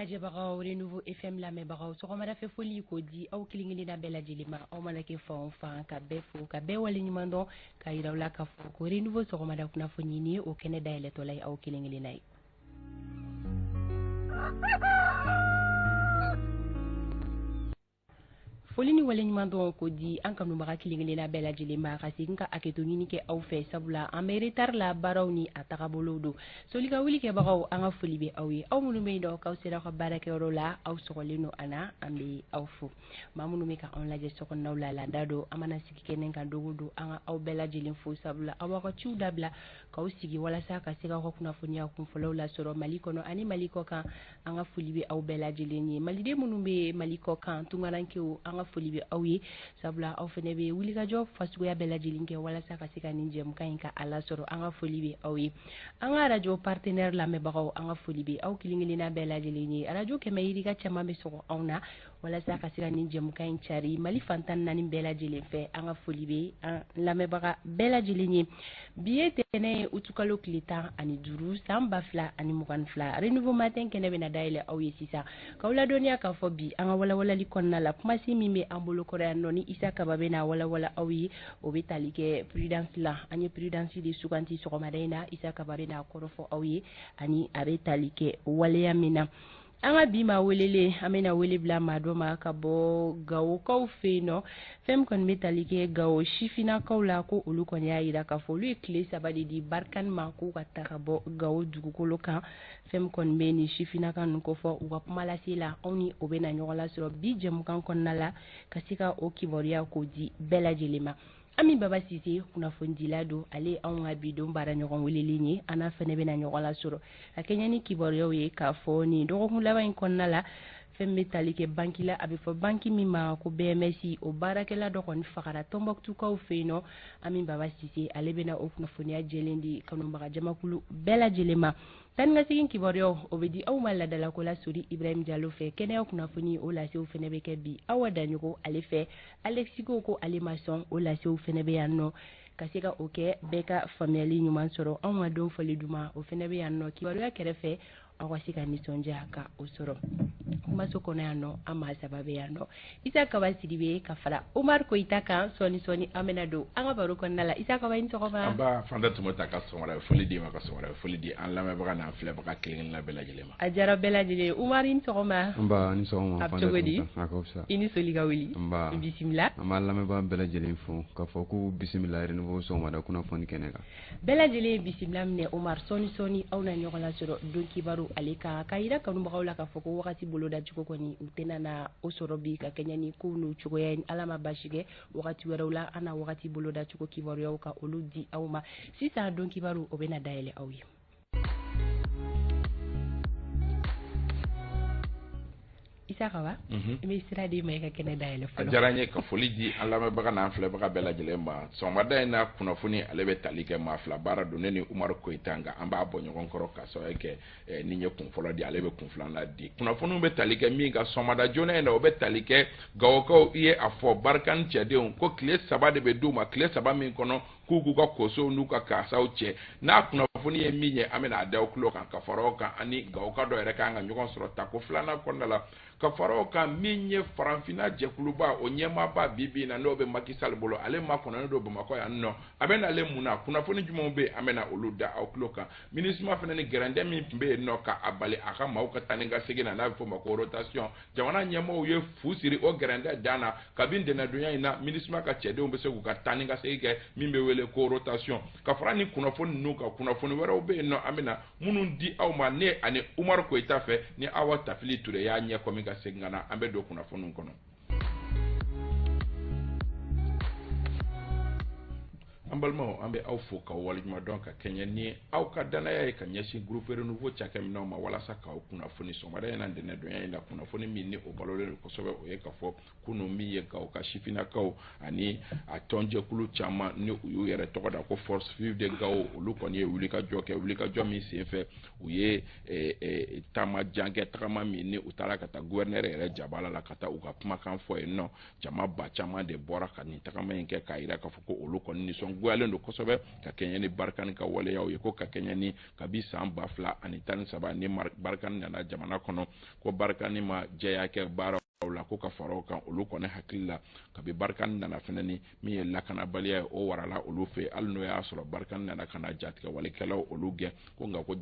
Lajɛbagaw, Renouveau FM lamɛnbagaw, sɔgɔmada fɛ foli k'o di aw kelen kelenna bɛɛ lajɛlen ma, aw mana kɛ fan o fan, ka bɛɛ fo ka bɛɛ waleɲuman dɔn, ka yira aw la k'a fɔ ko Renouveau sɔgɔmada kunnafoni ni ye o kɛnɛ dayɛlɛtɔla ye aw kelen kelenna ye. Foli ni waleɲuman dɔn ko di an kanubaga kelen kelenna bɛɛ lajɛlen ma, ka segin ka hakɛto ɲini kɛ aw fɛ, sabula an bɛ retard la, baaraw ni a tagabolow don. Soli ka wuli kɛbagaw, an ka foli bɛ aw ye, aw minnu bɛ yen nɔ k'aw sera aw ka baarakɛyɔrɔ la, aw sɔgɔlen don an na, an bɛ aw fo. Maa minnu bɛ ka anw lajɛ sokɔnɔnaw la, laada don, an mana sigi kɛnɛ kan don o don, an ka aw bɛɛ lajɛlen fo, sabula aw b'aw ka ciw dabila k'aw sigi walasa ka se k'aw ka kunnafoniya kunfɔlɔw lasɔrɔ Mali kɔnɔ ani Mali kɔ kan. An ka foli bɛ aw bɛɛ lajɛlen ye. Maliden minnu bɛ Mali kɔ kan, tunkarankew, an ka foli bɛ aw ye, sabula aw fana bɛ wulikajɔ fasuguya bɛɛ lajɛlen kɛ walasa ka se ka nin jɛmukan in ka a lasɔrɔ. An ka foli bɛ aw ye. An ka arajo partenaire lamɛnbagaw, an ka foli bɛ aw kelen kelenna bɛɛ lajɛlen ye. Arajo kɛmɛ yirika caman bɛ sɔgɔ anw na walasa ka se ka nin jɛmukan in cari Mali fan 14 bɛɛ lajɛlen fɛ. An ka foli bɛ an lamɛnbaga bɛɛ lajɛlen ye. Bi ye tɛnɛn ye, utukalo tile 15, san 2022. Renouveau Matin kɛnɛ bɛna dayɛlɛ aw ye sisan k'aw ladɔnniya k'a fɔ bi an ka walawalali kɔnɔna la, kumasen min bɛ an bolo kɔrɔ yan nɔ ni Isa Kaba bɛna walawala aw ye, o bɛ tali kɛ prudence la. An ye prudence de suganti sɔgɔmada in na. Isa Kaba bɛna kɔrɔfɔ aw ye ani a bɛ tali kɛ waleya min na. An ka bi maa welelen, an bɛna wele bila maa dɔ ma ka bɔ Gawokaw fɛ yen nɔ. Fɛn min kɔni bɛ tali kɛ Gawo sifinnakaw la, ko olu kɔni y'a jira k'a fɔ olu ye tile 3 de di Barkhane ma k'u ka taa ka bɔ Gawo dugukolo kan. Fɛn min kɔni bɛ nin sifinnaka ninnu kofɔ u ka kuma lase la, anw ni o bɛna ɲɔgɔn lasɔrɔ bi jɛmukan kɔnɔna la ka se ka o kibaruya k'o di bɛɛ lajɛlen ma. Ami Baba Sise kunnafonidila don, ale anw ka bi don baara ɲɔgɔn welelen ye. An n'a fɛnɛ bɛna ɲɔgɔn lasɔrɔ ka kɛɲɛ ni kibaruyaw ye k'a fɔ nin dɔgɔkun laban in kɔnɔna la, fɛn min bɛ tali kɛ banki la, a bɛ fɔ banki min ma ko BMS, o baarakɛla dɔ kɔni fagara Tɔnbɔkutukaw fɛ yen nɔ. Ami Baba Sise ale bɛna o kunnafoniya jɛlen di kanubaga jamakulu bɛɛ lajɛlen ma. Taa ni ka segin kibaruyaw, o bɛ di aw ma ladalako la Sori Ibrahim Jalo fɛ. Kɛnɛya kunnafoni, o lasew fɛnɛ bɛ kɛ bi Awa Daɲogo ale fɛ. Alexi ko ale ma sɔn, o lasew fɛnɛ bɛ yan nɔ ka se ka o kɛ bɛɛ ka faamuyali ɲuman sɔrɔ. Anw ka don fɔli duman, o fɛnɛ bɛ yan nɔ kibaruya kɛrɛfɛ, aw ka se ka nisɔndiya ka o sɔrɔ. Kumaso kɔnɔ yan nɔ, an maa 3 bɛ yan nɔ: Isa Kaba Sidibe ka fara Umar Koyita kan. Sɔɔni sɔɔni an bɛna don an ka baro kɔnɔna la. Isa Kaba, i ni sɔgɔma. An ba Fanta Tumata, ka sɔgɔmada foli d'i ma, ka sɔgɔmada foli di an lamɛnbaga n'an filɛbaga kelen kelenna bɛɛ lajɛlen ma. A diyara bɛɛ lajɛlen. Umar, i ni sɔgɔma. Nba, i ni sɔgɔma. A bɛ cogo di? A ka fisa. I ni soli ka wuli. Nba. Bisimila. An b'an lamɛnbaga bɛɛ lajɛlen fo k'a fɔ k'u bisimila Renouveau sɔgɔmada kunnafoni kɛnɛ kan. Bɛɛ lajɛlen bisimila minɛ Umar. Sɔɔni sɔɔni aw na ɲɔgɔn lasɔrɔ don kibaru ale kan, ka yira kanubagaw la k'a fɔ ko wagati bolodacogo kɔni u tɛna na o sɔrɔ bi ka kɛɲɛ ni kow n'u cogoya ye. Ala ma basi kɛ, wagati wɛrɛw la an na wagati bolodacogo kibaruyaw ka olu di aw ma. Sisan don kibaru, o bɛna dayɛlɛ aw ye. Isa Kaba, n bɛ sira d'i ma i ka kɛnɛ dayɛlɛ fɔlɔ. A diyara n ye ka foli di an lamɛnbaga n'an filɛbaga bɛɛ lajɛlen ma. Sɔgɔmada in na, kunnafoni ale bɛ tali kɛ maa fila baara don, ne ni Umaru Koyita, nka an b'a bɔ ɲɔgɔn kɔrɔ ka sababu kɛ ni n ye kun fɔlɔ di, ale bɛ kun filanan di. Kunnafoniw bɛ tali kɛ min kan sɔgɔmada joona in na, o bɛ tali kɛ Gawokaw, i ye a fɔ Barkhane cɛdenw ko tile 3 de bɛ d'u ma, tile 3 min kɔnɔ k'u k'u ka kosow n'u ka kasaw cɛ. N'a kunnafoni ye min ye, an bɛna a da aw tulo kan. Ka fara o kan, ani Gawoka dɔ yɛrɛ kan ka ɲɔgɔn sɔrɔ tako filanan kɔnɔna la. Ka fara o kan, min ye farafinna jɛkuluba o ɲɛmaaba bi bi in na, n'o bɛ Macky Sall bolo, ale makɔnɔnen don Bamakɔ yan nɔ. A bɛ nalen mun na? Kunnafoni jumɛnw bɛ yen? An bɛna olu da aw tulo kan. MINUSMA fana ni gɛrɛntɛ min tun bɛ yen nɔ ka a bali a ka maaw ka taa ni ka segin na, n'a bɛ f'o ma ko rotation, jamana ɲɛmɔgɔw ye fu siri o gɛrɛntɛ dan na. Kabini ntɛnɛndonya in na, MINUSMA ka cɛdenw bɛ se k'u ka taa ni ka segin kɛ min bɛ wele ko rotation. Ka fara ni kunnafoni ninnu kan, kunnafoni wɛrɛw bɛ yen nɔ, an bɛna minnu di aw ma, ne ani Umaru Koyita fɛ, ni Awa Tafili Ture y'a ɲɛ kɔmi ka segin ka na. An bɛ don kunnafoniw kɔnɔ. An balimaw, an bɛ aw fo k'aw waleɲuman dɔn ka kɛɲɛ ni aw ka danaya ye ka ɲɛsin groupe Renouveau cakɛminɛw ma walasa k'aw kunnafoni sɔgɔmada in na, ntɛnɛndonya in na. Kunnafoni min ni o balolen don kosɛbɛ, o ye k'a fɔ kunun min ye Gawo ka sifinnakaw ani a tɔnjɛkulu caman ni u y'u yɛrɛ tɔgɔ da ko Force Vive de Gao, olu kɔni ye wulikajɔ kɛ. Wulikajɔ min senfɛ, u ye taama jan kɛ, tagama min ni u taara ka taa gouverneur yɛrɛ jabala la ka taa u ka kumakan fɔ yen nɔ. Jama ba caman de bɔra ka nin tagama in kɛ k'a yira k'a fɔ ko olu kɔni nisɔn goyalen don kosɛbɛ ka kɛɲɛ ni Barkhane ka waleyaw ye, ko ka kɛɲɛ ni kabi san 2013 ni Barkhane nana jamana kɔnɔ, ko Barkhane ma jɛya kɛ baaraw la, ko ka fara o kan olu kɔni hakili la kabi Barkhane nana fɛnɛ ni min ye lakanabaliya ye, o warala olu fɛ, hali n'o y'a sɔrɔ Barkhane nana ka na jatigɛwalekɛlaw olu gɛn, ko nka ko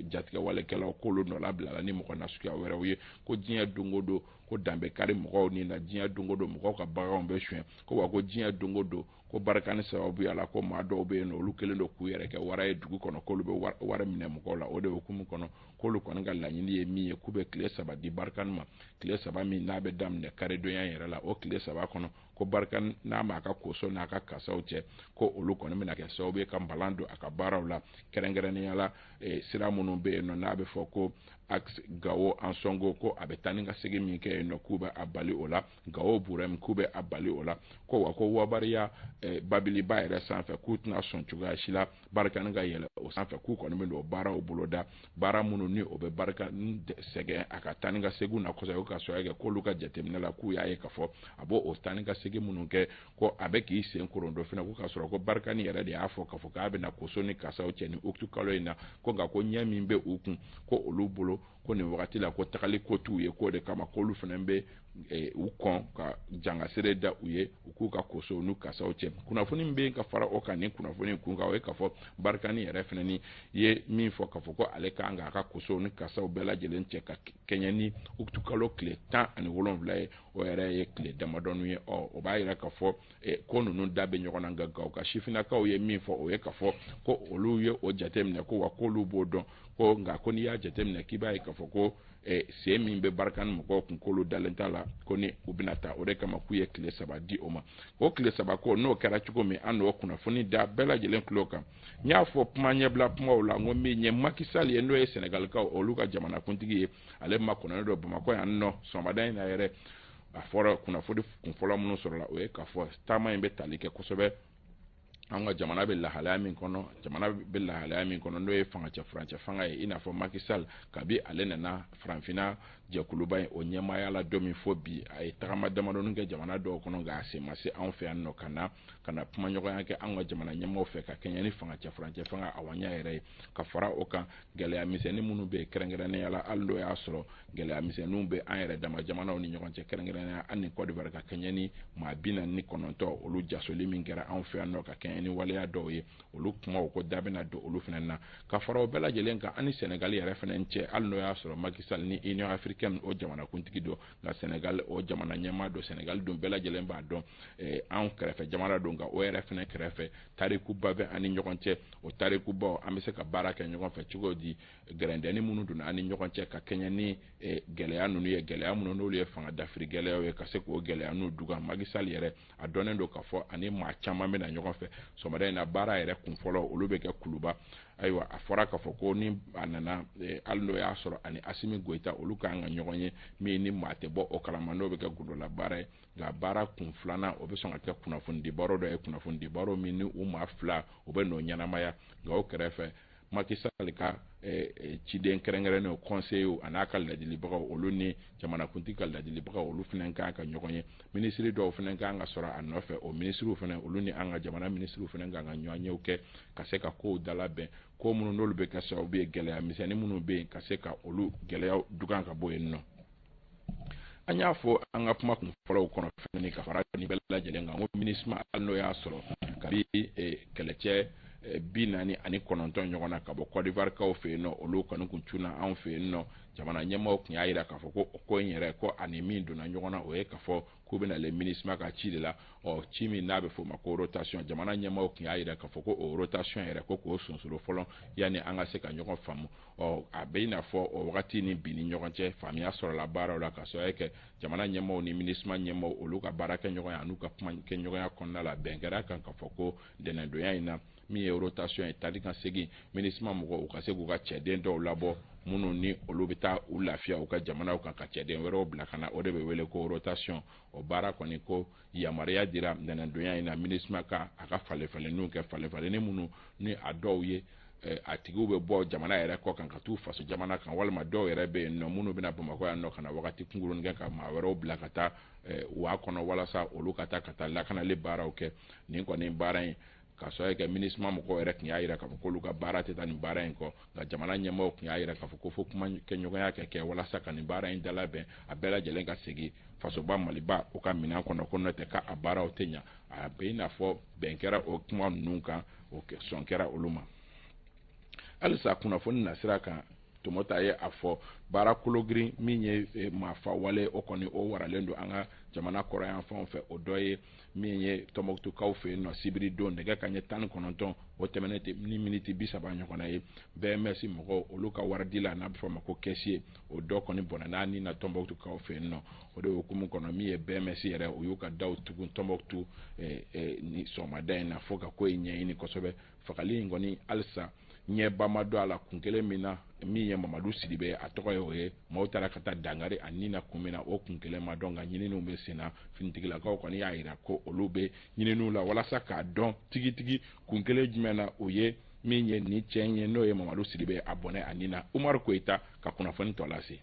jatigɛwalekɛlaw k'olu nɔla bilala ni mɔgɔ nasuguya wɛrɛw ye, ko diɲɛ don o don ko danbe kari mɔgɔw ni na, diɲɛ don o don mɔgɔw ka baganw bɛ suɲɛ, ko wa ko diɲɛ don o don ko Barkhane sababuya la ko maa dɔw bɛ yen nɔ olu kɛlen don k'u yɛrɛ kɛ wara ye dugu kɔnɔ, k'olu bɛ wari minɛ mɔgɔw la. O de hukumu kɔnɔ k'olu kɔni ka laɲini ye min ye, k'u bɛ tile 3 di Barkhane ma, tile 3 min n'a bɛ daminɛ karidonya yɛrɛ la, o tile 3 kɔnɔ ko Barkhane n'a m'a ka koso n'a ka kasaw cɛ, ko olu kɔni bɛna kɛ sababu ye ka balan don a ka baaraw la, kɛrɛnkɛrɛnnenya la sira minnu bɛ yen nɔ n'a bɛ fɔ ko axe Gao Ansongo, ko a bɛ taa ni ka segin min kɛ yen nɔ k'u bɛ a bali o la, Gao Burem k'u bɛ a bali o la, ko wa ko Wabariya babiliba yɛrɛ sanfɛ k'u tɛna sɔn cogoya si la Barkhane ka yɛlɛ o sanfɛ, k'u kɔni bɛ n'o baaraw boloda, baara minnu ni o bɛ Barkhane sɛgɛn a ka taa ni ka segin na kosɛbɛ, ka sɔrɔ kɛ k'olu ka jateminɛ la k'u y'a ye k'a fɔ a b'o o taa ni ka segin minnu kɛ, ko a bɛ k'i sen korondo fana, ko k'a sɔrɔ ko Barkhane yɛrɛ de y'a fɔ k'a fɔ k'a bɛna koso ni kasaw cɛ ni utu kalo in na, ko nka ko ɲɛ min bɛ u kun ko olu bolo ko nin wagati la ko tagali ko t'u ye, k'o de kama k'olu fana bɛ u kɔn ka jangasere da u ye u k'u ka kosow n'u kasaw cɛ. Kunnafoni min bɛ yen ka fara o kan nin kunnafoni kun kan, o ye k'a fɔ Barkhane yɛrɛ fana ni ye min fɔ k'a fɔ ko ale kan k'a ka kosow ni kasaw bɛɛ lajɛlen cɛ ka kɛɲɛ ni utu kalo tile 17 ye, o yɛrɛ ye tile damadɔni ye. Ɔ o b'a yira k'a fɔ ko ninnu da bɛ ɲɔgɔn na, nka Gawo ka sifinnakaw ye min fɔ o ye k'a fɔ ko olu ye o jateminɛ, ko wa k'olu b'o dɔn, ko nka ko n'i y'a jateminɛ k'i b'a ye k'a fɔ ko sen min bɛ Barkhane mɔgɔw kun k'olu dalen t'a la ko ni u bɛna taa, o de kama k'u ye tile 3 di o ma. O tile 3 ko n'o kɛra cogo min, an n'o kunnafoni da bɛɛ lajɛlen tulo kan. N y'a fɔ kuma ɲɛbila kumaw la, n ko min ye Macky Sall ye n'o ye Senegalikaw olu ka jamanakuntigi ye, ale makɔnɔnen don Bamakɔ yan nɔ sɔgɔmada in na yɛrɛ. A fɔra kunnafoni kunfɔlɔ minnu sɔrɔla o ye k'a fɔ taama in bɛ tali kɛ kosɛbɛ an ka jamana bɛ lahalaya min kɔnɔ, jamana bɛ lahalaya min kɔnɔ n'o ye fangacɛ furancɛ fanga ye, i n'a fɔ Macky Sall kabi ale nana farafinna jɛkuluba in o ɲɛmaaya la don min fo bi, a ye tagama damadɔni kɛ jamana dɔw kɔnɔ, nka a sen ma se anw fɛ yan nɔ ka na kumaɲɔgɔnya kɛ an ka jamana ɲɛmaaw fɛ ka kɛɲɛ ni fangacɛ furancɛ fanga awanya yɛrɛ ye. Ka fara o kan gɛlɛya misɛnnin minnu bɛ yen kɛrɛnkɛrɛnnenya la, hali n'o y'a sɔrɔ gɛlɛya misɛnninw bɛ an yɛrɛ dama jamanaw ni ɲɔgɔn cɛ, kɛrɛnkɛrɛnnenya an ni Côte d'Ivoire ka kɛɲɛ ni maa 49 olu jasoli min kɛra anw fɛ yan nɔ ka kɛɲɛ ni waleya dɔw ye, olu kumaw ko da bɛna don olu fana na. Ka fara o bɛɛ lajɛlen kan, an ni Senegal yɛrɛ fana cɛ, hali n'o y'a sɔrɔ Macky Sall ni Union africaine o jamanakuntigi don, nka Senegal o jamana ɲɛmaa don, Senegal dun bɛɛ lajɛlen b'a dɔn anw kɛrɛfɛ jamana don, nka o yɛrɛ fana kɛrɛfɛ tarikuba bɛ an ni ɲɔgɔn cɛ, o tarikubaw an bɛ se ka baara kɛ ɲɔgɔn fɛ cogo di, gɛrɛndɛni minnu donna an ni ɲɔgɔn cɛ ka kɛɲɛ ni gɛlɛya ninnu ye, gɛlɛya minnu n'olu ye fanga dafiri gɛlɛyaw ye, ka se k'o gɛlɛya n'u dugan. Macky Sall yɛrɛ a dɔnnen don k'a fɔ ani maa caman bɛ na ɲɔgɔn fɛ sɔgɔmada in na, baara yɛrɛ kun fɔlɔ olu bɛ kɛ Kuluba. Ayiwa a fɔra k'a fɔ ko ni a nana hali n'o y'a sɔrɔ ani Assimi Goïta olu kan ka ɲɔgɔn ye, min ni maa tɛ bɔ o kalama n'o bɛ kɛ gundola baara ye, nka baara kun filanan o bɛ sɔn ka kɛ kunnafonidi baro dɔ ye, kunnafonidi baro min ni u maa fila u bɛ n'o ɲɛnamaya. Nka o kɛrɛfɛ Macky Sall ka ciden kɛrɛnkɛrɛnnenw conseillers a n'a ka ladilibagaw olu ni jamanakuntigi ka ladilibagaw olu fana kan ka ɲɔgɔn ye, minisiri dɔw fana kan ka sɔrɔ a nɔfɛ, o minisiriw fana olu ni an ka jamana minisiriw fana kan ka ɲɔgɔnyew kɛ ka se ka kow dalabɛn, ko minnu n'olu bɛ kɛ sababu ye gɛlɛya misɛnnin minnu bɛ yen ka se ka olu gɛlɛyaw dugan ka bɔ yen nɔ. An y'a fɔ an ka kuma kun fɔlɔw kɔnɔ fɛnɛ ka fara nin bɛɛ lajɛlen kan, ko MINUSMA hali n'o y'a sɔrɔ kabi kɛlɛcɛ 49 ɲɔgɔn na ka bɔ Côte d'Ivoire kaw fɛ yen nɔ, olu kɔni kun cunna anw fɛ yen nɔ, jamana ɲɛmaaw tun y'a jira k'a fɔ ko o ko in yɛrɛ ko ani min donna ɲɔgɔn na o ye k'a fɔ k'u bɛna le MINUSMA ka ci de la, ɔ ci min n'a bɛ f'o ma ko rotation, jamana ɲɛmaaw tun y'a jira k'a fɔ ko o rotation yɛrɛ ko k'o sonsoro fɔlɔ yanni an ka se ka ɲɔgɔn faamu. Ɔ a bɛ i n'a fɔ o wagati ni bi ni ɲɔgɔn cɛ faamuya sɔrɔla baaraw la, ka sababu kɛ jamana ɲɛmaaw ni MINUSMA ɲɛmaaw olu ka baara kɛ ɲɔgɔnya an'u ka kuma kɛ ɲɔgɔnya kɔnɔna la, bɛn kɛra kan k'a fɔ ko dɛnɛndonya in na min ye rotation ye tali ka segin MINUSMA mɔgɔw u ka se k'u ka cɛden dɔw labɔ minnu ni olu bɛ taa u lafiya u ka jamanaw kan ka cɛden wɛrɛw bila ka na, o de bɛ wele ko rotation. O baara kɔni ko yamaruya dira ntɛnɛndonya in na MINUSMA ka a ka falenfalenniw kɛ, falenfalenni minnu ni a dɔw ye a tigiw bɛ bɔ jamana yɛrɛ kɔ kan ka t'u faso jamana kan, walima dɔw yɛrɛ bɛ yen nɔ minnu bɛna Bamakɔ yan nɔ ka na wagati kunkurunin kɛ ka maa wɛrɛw bila ka taa wa kɔnɔ walasa olu ka taa lakanali baaraw kɛ. Nin kɔni baara in K'a sababu kɛ MINUSMA mɔgɔw yɛrɛ tun y'a jira k'a fɔ k'olu ka baara tɛ taa nin baara in kɔ, nka jamana ɲɛmɔgɔw tun y'a jira k'a fɔ ko fo kumakɛɲɔgɔnya ka kɛ walasa ka nin baara in dalabɛn, a bɛɛ lajɛlen ka segin fasoba Maliba o ka minɛn kɔnɔ, ko n'o tɛ k'a baaraw tɛ ɲɛ. A bɛ i n'a fɔ bɛn kɛra o kuma ninnu kan, o sɔn kɛra olu ma. Halisa kunnafoni nasira kan, Tomota ye a fɔ baara kologirin min ye maafa wale, o kɔni o waralen don an ka jamana kɔrɔyanfanw fɛ. O dɔ ye min ye Tɔnbukutukaw fɛ yen nɔ sibiri don nɛgɛ kanɲɛ 19, o tɛmɛnen tɛ ni miniti 30 ɲɔgɔnna ye. BMS mɔgɔw olu ka waridi la n'a bɛ fɔ a ma ko caissier, o dɔ kɔni bɔnna n'a ni na Tɔnbukutukaw fɛ yen nɔ. O de hukumu kɔnɔ min ye BMS yɛrɛ, o y'u ka daw tugun Tɔnbukutu ni sɔgɔmada in na fo ka ko in ɲɛɲini kosɛbɛ. Fagali in kɔni halisa ɲɛba ma don a la kun kelen min na, min ye Mamadu Sidibe a tɔgɔ ye, o ye maaw taara ka taa dankari a ni na kun min na, o kun kelen ma dɔn, nka ɲininiw bɛ sen na. Finitigilakaw kɔni y'a jira ko olu bɛ ɲininiw la walasa k'a dɔn tigitigi kun kelen jumɛn na o ye min ye nin cɛ in ye, n'o ye Mamadu Sidibe a bɔnɛ a ni na. Umaru Koyita ka kunnafoni tɔ lase.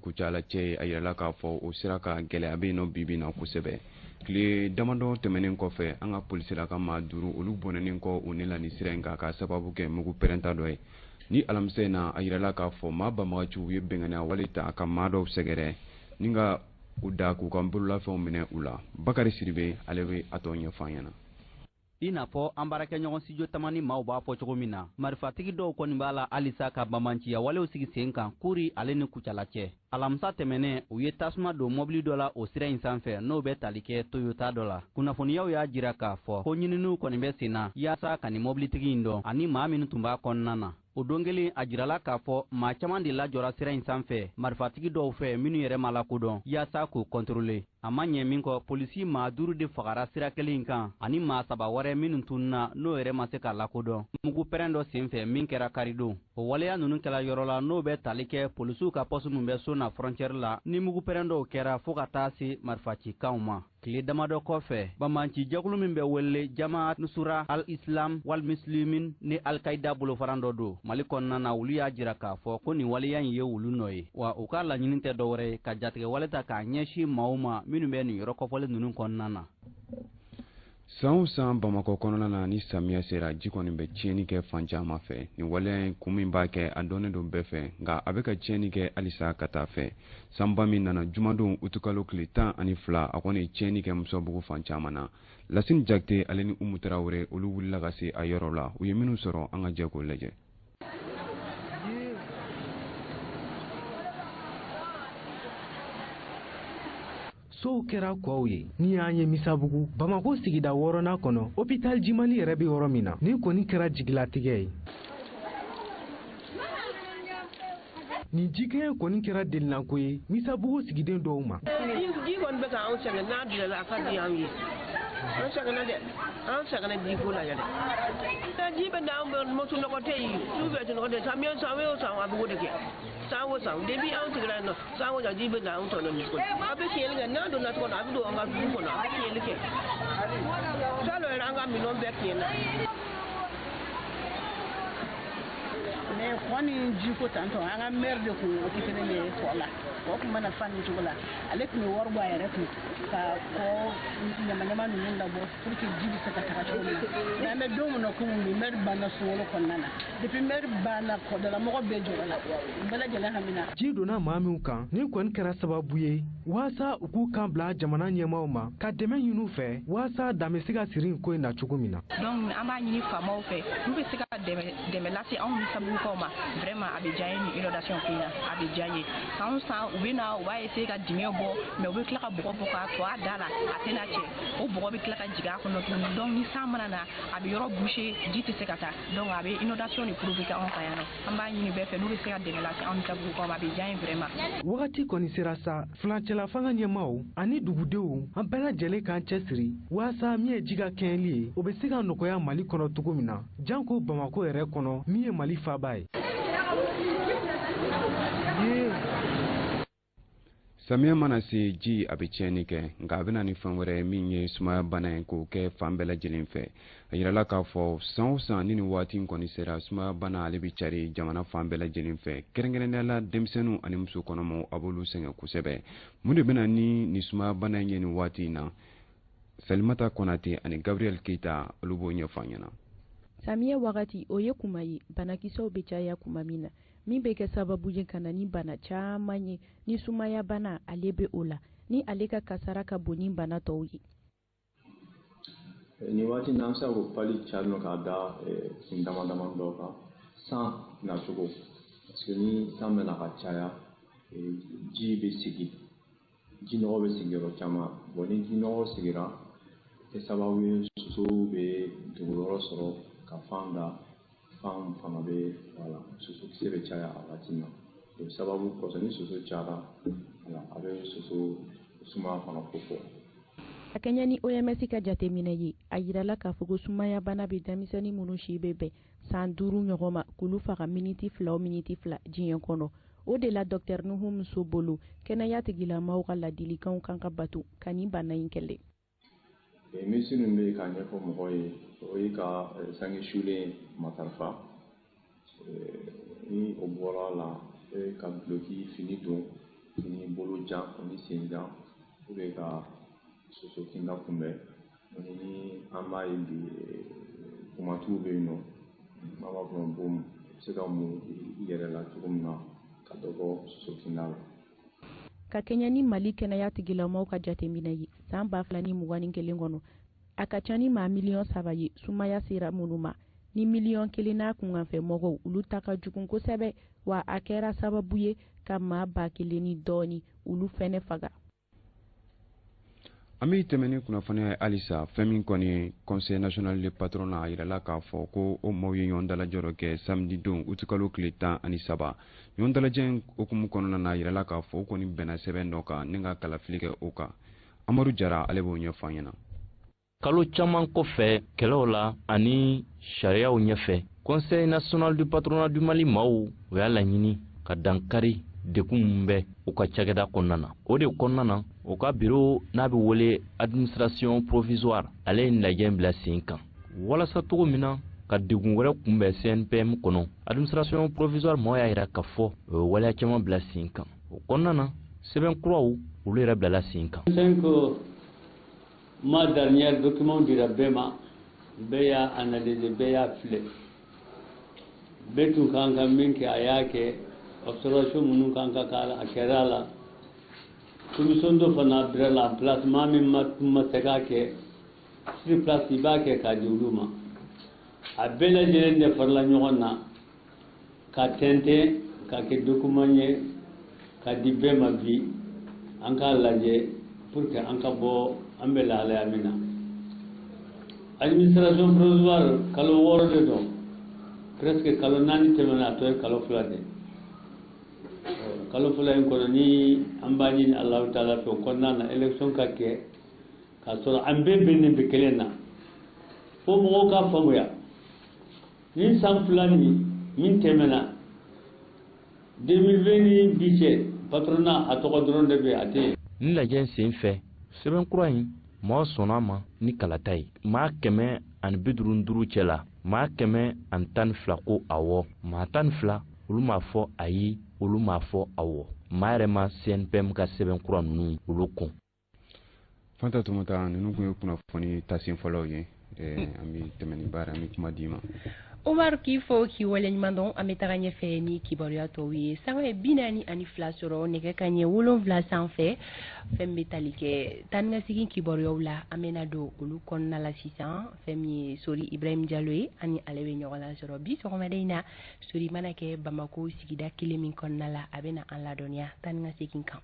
Kucala cɛ a yirala k'a fɔ o sira ka gɛlɛya bɛ yen nɔ bi bi na kosɛbɛ. Tile damadɔ tɛmɛnen kɔfɛ, an ka polisila ka maa 5 olu bɔnɛnen kɔ u ne la nin sira in kan k'a sababu kɛ mugu pɛrɛnta dɔ ye. Ni alamisa in na, a yirala k'a fɔ maa banbagaciw ye bɛnganiya wale ta ka maa dɔw sɛgɛrɛ ni ka u da k'u ka bololafɛnw minɛ u la. Bakari Sidibe ale bɛ a tɔ ɲɛfɔ an ɲɛna. I n'a fɔ an baarakɛɲɔgɔn studio Tamani maaw b'a fɔ cogo min na, marifatigi dɔw kɔni b'a la halisa ka banbanciya walew sigi sen kan Kuri ale ni Kucala cɛ. Alamisa tɛmɛnen, u ye tasuma don mɔbili dɔ la o sira in sanfɛ, n'o bɛ tali kɛ Toyota dɔ la. Kunnafoniyaw y'a jira k'a fɔ ko ɲininiw kɔni bɛ sen na yaasa ka nin mɔbilitigi in dɔn ani maa minnu tun b'a kɔnɔna na. O don kelen, a jirala k'a fɔ maa caman de lajɔra sira in sanfɛ marifatigi dɔw fɛ minnu yɛrɛ ma lakodɔn yaasa k'u kɔntorole. A ma ɲɛ min kɔ, polisi maa 5 de fagara sira kelen in kan ani maa 3 wɛrɛ minnu tununna n'o yɛrɛ ma se ka lakodɔn mugu pɛrɛn dɔ senfɛ min kɛra karidon. O waleya ninnu kɛla yɔrɔ la n'o bɛ tali kɛ polisiw ka pɔsi min bɛ so na frontière la ni mugu pɛrɛn dɔw kɛra fo ka taa se marifacikanw ma. Tile damadɔ kɔfɛ, banbanci jɛkulu min bɛ wele Jamaat Nusra al-Islam wal Muslimin ni Al-Qaïda bolofaran dɔ don Mali kɔnɔna na, olu y'a jira k'a fɔ ko nin waleya in ye olu nɔ ye, wa u ka laɲini tɛ dɔwɛrɛ ye ka jatigɛ wale ta k'a ɲɛsin maaw ma minnu bɛ nin yɔrɔ kɔfɔlen ninnu kɔnɔna na. San o san Bamakɔ kɔnɔna na, ni samiya sera, ji kɔni bɛ tiɲɛni kɛ fan caman fɛ. Nin waleya in kun min b'a kɛ, a dɔnnen don bɛɛ fɛ, nka a bɛ ka tiɲɛni kɛ halisa ka taa fɛ. Sanba min nana jumadon utukalo tile 12, a kɔni ye tiɲɛni kɛ Musabugu fan caman na. Lasini Jakite ale ni Umu Tarawele olu wulila ka se a yɔrɔ la. U ye minnu sɔrɔ, an ka jɛ k'o lajɛ. Sow kɛra kɔw ye. Ni y'an ye Misabugu, Bamakɔ sigida 6nan kɔnɔ, hôpital Jimani yɛrɛ bɛ yɔrɔ min na, nin kɔni kɛra jigilatigɛ ye. Nin jikɛɲɛ kɔni kɛra delinako ye Misabugu sigiden dɔw ma. Ji kɔni bɛ k'anw sɛgɛn, n'a dilanna a ka di anw ye. An sɛgɛnna dɛ, an sɛgɛnna jiko la yɛrɛ. Ji bɛ na anw bɛ moto nɔgɔ tɛ yen, su bɛɛ tɛ nɔgɔ tɛ yen, samiya san o san a bɛ o de kɛ. San o san, depuis anw sigira yen nɔ, san o san ji bɛ na anw tɔnɔ nin cogo. A bɛ tiɲɛli kɛ, n'an donna so kɔnɔ, a bɛ don an ka du kɔnɔ, a bɛ tiɲɛli kɛ. Salon yɛrɛ an ka minɛnw bɛɛ tiɲɛna. Mais kɔ ni jiko tantɔ, an ka maire de kun occupé ne kɔ la. Kɔ kun mana fa nin cogo la, ale tun bɛ wari bɔ a yɛrɛ kun ka kɔ ɲamaɲama ninnu labɔ pour que ji bɛ se ka taga cogo min na. Mais an bɛ don min na komi bi, maire banna sunkalo kɔnɔna na. Depuis maire banna, kɔdalamɔgɔ bɛɛ jɔrɔ la, u bɛɛ lajɛlen hamina. Ji donna maa minnu kan, nin kɔni kɛra sababu ye waasa u k'u kan bila jamana ɲɛmaaw ma ka dɛmɛ ɲini u fɛ waasa dan bɛ se ka siri nin ko in na cogo min na. Donc an b'a ɲini faamaw fɛ, n'u bɛ se ka dɛmɛ lase anw Misabugukaw ma, vraiment a bɛ diya n ye nin inondation ko in na, a bɛ diya n ye. San o san u bɛ na, u b'a essayer ka dingɛ bɔ, mais u bɛ tila ka bɔgɔ bɔ k'a to a da la, a tɛna cɛ. O bɔgɔ bɛ tila ka jigin a kɔnɔ tuguni. Donc ni san mana na, a bɛ yɔrɔ boucher, ji tɛ se ka taa. Donc a bɛ inondation de provoquer anw kan yan nɔ. An b'a ɲini bɛɛ fɛ, n'u bɛ se ka dɛmɛ lase anw Misabugukaw ma, a bɛ diya n ye vraiment. Wagati kɔni sera sa, furancɛla fanga ɲɛmaaw ani dugudenw, an bɛɛ lajɛlen k'an cɛsiri waasa min ye ji ka kɛɲɛli ye, o bɛ se ka nɔgɔya Mali kɔnɔ cogo min na, janko Bamakɔ yɛrɛ kɔnɔ min ye Mali faaba ye. Samiya mana se, ji a bɛ tiɲɛni kɛ, nka a bɛ na ni fɛn wɛrɛ min ye sumaya bana ye, k'o kɛ fan bɛɛ lajɛlen fɛ. A yirala k'a fɔ san o san ni nin waati in kɔni sera, sumaya bana ale bɛ cari jamana fan bɛɛ lajɛlen fɛ, kɛrɛnkɛrɛnnenya la denmisɛnninw ani muso kɔnɔmaw, a b'olu sɛgɛn kosɛbɛ. Mun de bɛna ni nin sumaya bana in ye nin waati in na? Salimata Konate ani Gabriel Keita, olu b'o ɲɛfɔ an ɲɛna. Samiyɛ wagati, o ye kuma ye banakisɛw bɛ caya kuma min na, min bɛ kɛ sababu ye ka na ni bana caman ye. Ni sumaya bana, ale bɛ o la, ni ale ka kasara ka bon ni bana tɔw ye. Nin waati in na, an bɛ se k'o palu cari nɔ k'a da kun dama dama dɔ kan. San nacogo, parce que ni san bɛ na ka caya, ji bɛ sigi, ji nɔgɔ bɛ sigi yɔrɔ caman. Bon, ni ji nɔgɔ sigira, kɛ sababu ye sosow bɛ dogoyɔrɔ sɔrɔ ka fan da, fan fana bɛ, wala sosokisɛ bɛ caya a waati na. O sababu kosɔn, ni soso cayara, wala a bɛ soso sumaya fana kofɔ. Ka kɛɲɛ ni OMS ka jateminɛ ye, a yirala k'a fɔ ko sumaya bana bɛ denmisɛnnin minnu si bɛ bɛn san 5 ɲɔgɔn ma, k'olu faga miniti 2 o miniti 2 diɲɛ kɔnɔ. O de la, Dr Nuhu Muso bolo, kɛnɛya tigilamaaw ka ladilikanw kan ka bato ka nin bana in kɛlɛ. Mesure min bɛ yen k'a ɲɛfɔ mɔgɔw ye, o ye ka sange sulen matarafa. Ni o bɔra a la, ka duloki fini don, fini bolo jan ni sen jan, pour que ka soso kinda kunbɛn. Ni an b'a ye bi, pomatuw bɛ yen nɔ, n'an b'a fɔ o ma baume, i bɛ se ka mun i yɛrɛ la cogo min na ka dɔ bɔ soso kinda la. Ka kɛɲɛ ni Mali kɛnɛya tigilamɔgɔw ka jateminɛ ye, san 2021 kɔnɔ, a ka ca ni maa miliyɔn 3 ye sumaya sera minnu ma, ni miliyɔn 1 n'a kunkanfɛ mɔgɔw, olu ta ka jugu kosɛbɛ, wa a kɛra sababu ye ka maa 1000 ni dɔɔni olu fɛnɛ faga. An bɛ tɛmɛ ni kunnafoniya ye halisa. Fɛn min kɔni ye Conseil national de patronat, a yirala k'a fɔ ko o maaw ye ɲɔgɔn dalajɛ dɔ kɛ samedi don, utikalo tile 13. Ɲɔgɔn dalajɛ in hukumu kɔnɔna na, a yirala k'a fɔ o kɔni bɛnna sɛbɛn dɔ kan ni ka kalafili kɛ o kan. Amadu Jara, ale b'o ɲɛfɔ an ɲɛna. Kalo caman kɔfɛ kɛlɛw la ani sariyaw ɲɛfɛ, Conseil national du patronat du Mali maaw, o y'a laɲini ka dankari dekun min bɛ u ka cakɛda kɔnɔna na. O de kɔnɔna na, o ka biro n'a bɛ wele administration provisoire, ale ye lajɛ bila sen kan walasa cogo min na ka degun wɛrɛ kunbɛn CNPM kɔnɔ. Administration provisoire maaw y'a yira k'a fɔ o ye waleya caman bila sen kan. O kɔnɔna na, sɛbɛn kuraw, olu yɛrɛ bilala sen kan. 5 mois dernier, document dira bɛɛ ma, bɛɛ y'a analyser, bɛɛ y'a filɛ, bɛɛ tun kan ka min kɛ, a y'a kɛ. Observation minnu kan ka k'a la, a kɛra a la. Commission dɔ fana bila la en place. Maa min ma tun ma se k'a kɛ sur place, i b'a kɛ k'a di olu ma. A bɛɛ lajɛlen de farala ɲɔgɔn na ka tɛntɛn ka kɛ document ye ka di bɛɛ ma. Bi an k'a lajɛ pour que an ka bɔ an bɛ lahalaya min na. Administration provisoire, kalo 6 de don, presque kalo 4 tɛmɛna, a tɔ ye kalo 2 de. Kalo 2 in kɔnɔ, ni an b'a ɲini Alahu taala fɛ, o kɔnɔna na, élection ka kɛ k'a sɔrɔ an bɛɛ bɛnnen bɛ kelen na, fo mɔgɔw k'a faamuya. Ni san 2 nin min tɛmɛna, 2020 ni bi cɛ, patronat a tɔgɔ dɔrɔn de bɛ yen, a tɛ yen. Ni lajɛ sen fɛ, sɛbɛn kura in, maaw sɔnna a ma ni kalata ye. Maa 155 cɛ la, maa 112 ko awɔ, maa 12 olu m'a fɔ ayi, olu m'a fɔ awɔ. Maa yɛrɛ ma CNPM ka sɛbɛn kura ninnu olu kɔn. Fanta Tumata, ninnu tun ye kunnafoni tasen fɔlɔw ye. An bɛ tɛmɛ ni baara, an bɛ kuma d'i ma. Omar, k'i fo k'i waleɲuman dɔn. An bɛ taga ɲɛfɛ ni kibaruya tɔw ye. Sanga ye 42 sɔrɔ nɛgɛ ka ɲɛ 7 sanfɛ. Fɛn bɛ tali kɛ taa ni ka segin kibaruyaw la, an bɛna don olu kɔnɔna la sisan. Fɛn min ye Sori Ibrahim Jalo ye, ani ale bɛ ɲɔgɔn lasɔrɔ bi sɔgɔmada in na. Sori mana kɛ Bamako sigida kelen min kɔnɔna la, a bɛna an ladɔnniya taa ni ka segin kan.